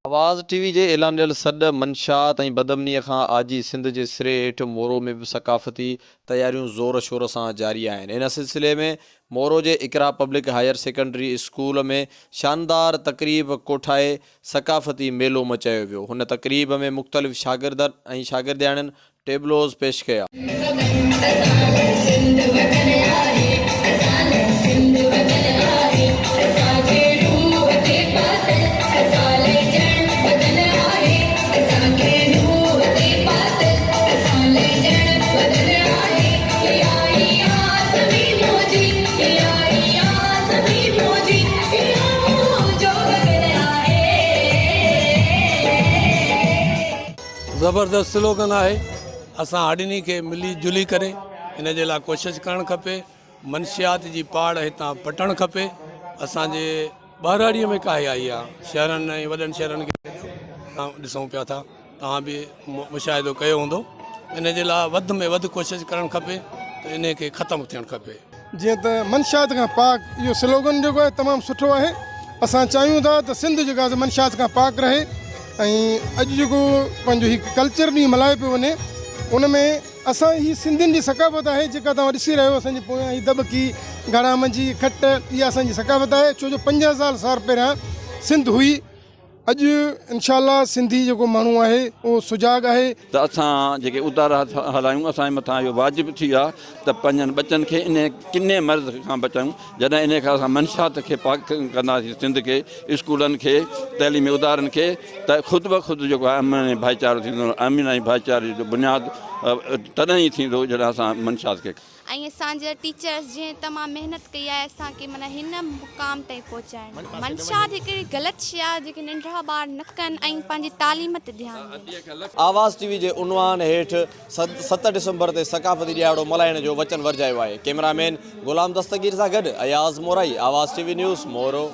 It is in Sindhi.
آواز ٽي وي جي اعلانيل سڏ، منشيات ۽ بدامنيء کان آجي سنڌ جي سري هيٺ مورو ۾ به ثقافتي تياريون زور شور سان جاري آهن. ان سلسلي ۾ مورو جي Iqra public higher secondary school ۾ شاندار تقريب ڪوٺائي ثقافتي ميلو مچايو ويو. هن تقريب ۾ مختلف شاگردن ۽ شاگردياڻين ٽيبلوز پيش ڪيا. زبردست سلوگن آهي اسان هڙني کي ملي جلي ڪري ان جي لاء ڪوشش ڪرڻ کپي منشيات جي پاڙ هتان پٽڻ کپي اسان جي ٻهراڙي ۾ ڪاهي آئي آهي شهرن ۽ وڏن شهرن کي ڏسون پيا ٿا توهان به مشاهدو ڪيو هوندو ان جي لاء وڌ ۾ وڌ ڪوشش ڪرڻ کپي ته انهي کي ختم ٿيڻ کپي. جيئن ته منشيات کان پاڪ اهو سلوگن جيڪو آهي تمام سٺو آهي اسان چاهيون ٿا ته سنڌ جيڪا آهي منشيات کان پاڪ رهي ۽ اڄ جيڪو پنهنجو هي ڪلچر ڏينهن ملهايو پيو وڃي ان ۾ اسان هي سنڌين جي ثقافت آهي جيڪا توهان ڏسي رهيو اسان جي پويان هي دٻڪي گهڙا منجي کٽ اها اسان جي ثقافت آهي ڇو جو 5000 سال پهريان سنڌ هئي اڄ انشاء الله سنڌي جيڪو ماڻهو آهي اهو سجاڳ آهي. ته اسان جيڪي ادارا هلايون اسان جي مٿان اهو واجب ٿي ويو آهي ته پنهنجن ٻچن کي انهي ڪني مرض کان بچايون جڏهن انهي کان اسان منشيات کي پاڪ ڪنداسين سنڌ کي اسڪولن کي تعليمي ادارن کي ته خود بخود جيڪو آهي امن ۽ ڀائيچارو ٿيندو امن ۽ ڀائيچاري جو بنياد تڏهن ئي ٿيندو جڏهن اسان منشيات کي ۽ اسان جا ٽيچرس جنهن تمام محنت ڪئي آهي اسان کي معنيٰ هن مقام تائين پهچائڻ ۾. منشا ته هڪڙي غلط شي آهي جيڪي ننڍڙا ٻار نه ڪن ۽ پنهنجي تعليم تي ڌيان ڏين. آواز ٽي وي جي عنوان هيٺ ست ڊسمبر تي ثقافتي ڏهاڙو ملهائڻ جو وچن ورجايو آهي. ڪئميرا مين غلام دستگير سان گڏ Ayaz Morai, Awaz T V news, Moro.